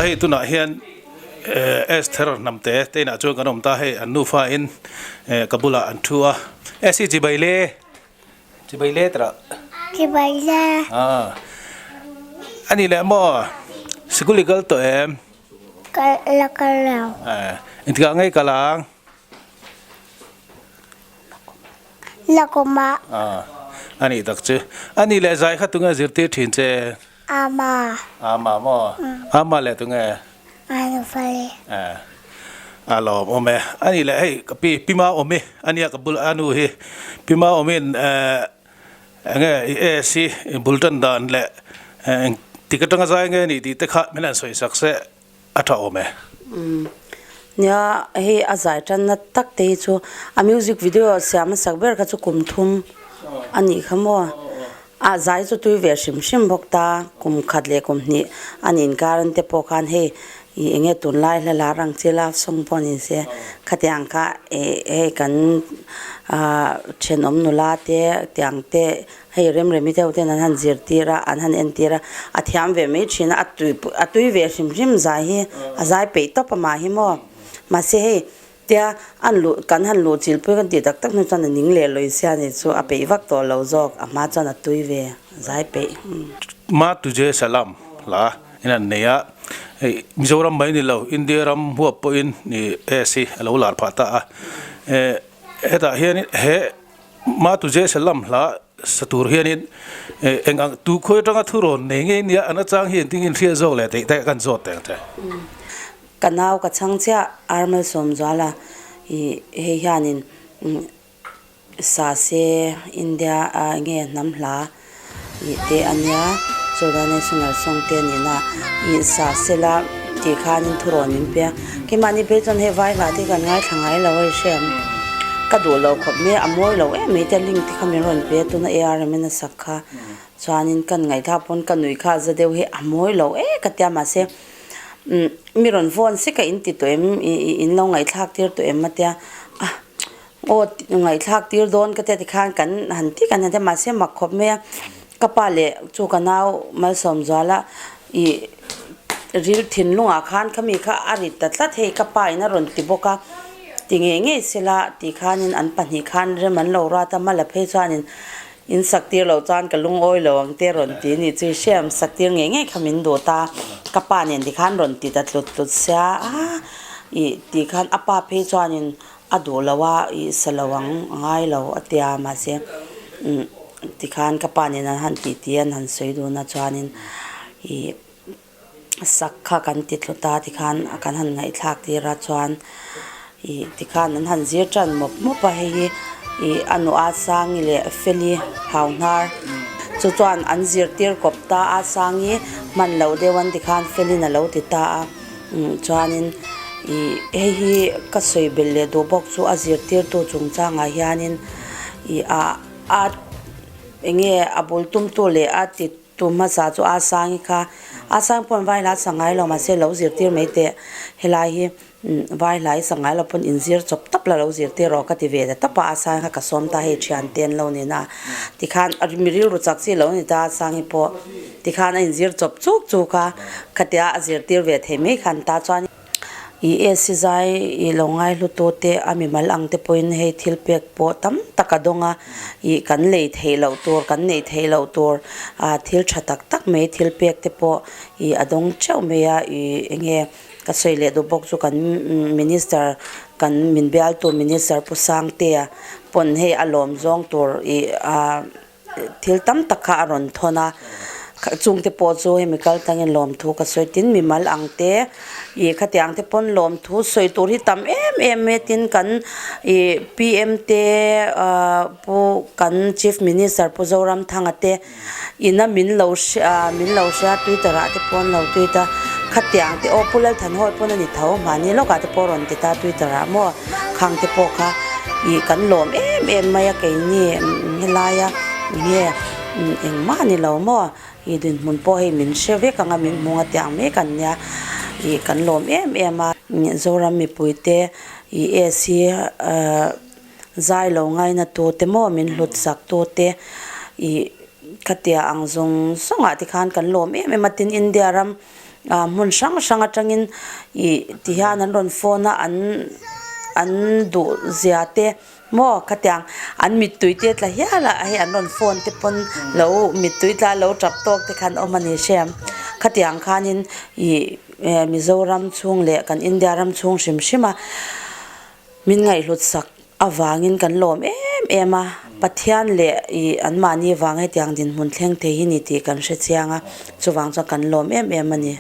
La hei tunah hian Esther hnamte te inah chuan kan awm ta hei an nufa in ka bulah an thu a Esi chibai le chibai le tawh chibai le a ni leh maw sikul i kal tawh em kal la kal lo engtikah ngei kal ang. La kawma. A, a nih tak chu. A nih leh zai kha tunge zirtir thin che? Ama. Ama maw? Ama leh tunge? Anufali. A, a lawm awm e. A nih leh hei ka pi, pi ma awm i, a nia ka bul a nu hi. Pi ma awmin eh enge i AS hi i bul tan dan leh eng tik atanga zai nge ni tih te kha min han sawi sak se. a tha awm e. Umm nia hei a zai tanna tak te hi chu a music video siam hmasak ber kha chu kum thum a nih kha maw a zai chu tui ve hrim hrim bawk ta kum khat leh kum hnih a nih inkar an te pawh khan hei ih eng nge tunlai hla lar ang chi love song pawh ni se khatiang kha ih hei kan ah thenawm nula te tiang te Hei remremi deuh ten an han zirtir a, an han entir a, a thiam ve mai thin a, a tui a tui ve hrim hrim zai hi, a zai peih tawp amah hi maw. Mahse hei tia an luh kan han luh chilh pui kan tih tak tak hnu chuan a ning leh lawi sia ni chu a peih vak tawh lo zawk, a hma chuan a tui ve, a zai peih. Ma Tujhe Salam hla in an nei a, hei Mizoram mai ni lo India ram huap pawhin i S hi a lo lar phah ta a, hetah hian he Ma Tujhe Salam hla sa tur hianin eng ang tu khawi atanga thu rawn nei ngei nia an achang hi engtin in hriat zawk leh tih te kan zawt teng che. Ka nau ka chhang chiah Armal Sawmzuala i hei hianin sa se India a enge hnam hla i te a nia chuan national song te a nihna i sa sela tih khanin thu rawn min pe a keimahni phei chuan hei vai hla te kan ngaithla ngai lo a i hriat ka duh lo khawp mai a mawi lo em mai te link te kha min rawn pe a tuna ARM in a sak kha chuanin kan ngaihthlak pawn ka nuih kha a za deuh hi a mawi lo e ka tia mahse mi rawn vawn sek a in ti tawh em in lo ngaihthlak tir tawh em a tia a. Aw ngaihthlak tir dawn ka tia tikhan kan han ti kan han tia mahse mak khawp mai a ka pa leh chu ka nau Malsawmzuala ih ril thinlungah khan khami kha a rit ta tlat hei ka pa in a rawn ti bawk a ti ngei ngei sela tih khanin an pahnih khan rem an lo rat a mala phei chuanin in sak tir loh chuan ka lungawi lo ang te rawn ti a ni chu i hriam sak tir ngei ngei kha min duh ta ka pa nen tikhan rawn ti ta tlut tlut sia a ih tih khan a pa phei chuanin A duh lo a, i sa lo ang a ngai lo a tia mahse umm tikhan ka pa nen an han tih tih an han sawi dun a chuanin ih sak kha kan ti tlut a tikhan kan han ngaihthlak tir a chuan ih tikhan an han zir tan mawp mawp a hei hi ih a nu Asangi leh Feli Hauhnar chu chuan an zirtir kawp ta a Asangi hman loh deuh an tikhan Felin a lo ti ta a. Chuanin ih hei hi ka sawi belh leh duh bawk chu a zirtirtu chungchangah hianin ih a a eng nge a bul tumtu leh a ti tu hmasa chu a sangi kha a sang pawn vai hla sa ngai lo mahse lo zirtir mai teh helai hi vai hla i sa ngai lo pawn inzir chawp tawp la lo zirtir rawh ka ti ve ta tawp a a sang kha ka sawm ta hei thian te an lo ni na tikhan mi rilru chak chi lo ni ta a sangi pawh. Tikhan a inzir chawp chuk chuk a, khatia a zirtir ve thei mai khan ta chuan i AC zai i lo ngai hlu tu te a mimal ang te pawhin hei thil pek pawh tam tak a dawng a, i kan lei theih loh tur kan neih theih loh tur ah thil tha tak tak mai thil pek te pawh i a dawng theuh mai a, i enge ka sawi leh duh bawk chu kan minister kan min bialtu minister Pu Sangtea pawn hei a lawm zawng tur i ah. Thil tam tak kha a rawn thawn a, chungte pawh chu hemi kal tangin lawmthu ka sawi tin mimal ang te ih khatiang te pawn lawmthu sawi tur hi tam em em e tin kan ih PM te ah pu kan Chief Minister Pu Zoramthanga te ina min lo hria min lo hria twitter ah te pawh an lo tweet a khatiang te aw Pu Lalthanhawi pawn a ni tho mahni lawkah te pawh a rawn ti ta twitter ah maw. Khang te pawh kha ih kan lawm em em mai a keini helaia nge engmah a ni lo maw ih dinhmun pawh hei min hre vek ang a min hmu nga tiang mek an nia ih kan lawm em em a Zoram mipui te ih AC ah zai lo ngaina tu te maw min hlut sak tu te ih khatia ang zawng zawng ah te khan kan lawm em em a tin India ram. Ah hmun hrang hrang atangin ih ti hian an rawn phone a an an duh zia te maw khatiang an mittui te tla hial a hei an rawn phone te pawn lo mittui tla lo tap tawk te kha an awm a ni hre ang khatiang khanin ih Mizoram chhung leh kan India ram chhung hrim hrim a. Min ngaihhlut sak avangin kan lawm em em a, Pathian leh i anmahni vang hetiang dinhmun thleng thei hi ni tih kan hre chiang a, chuvang chuan kan lawm em em a ni.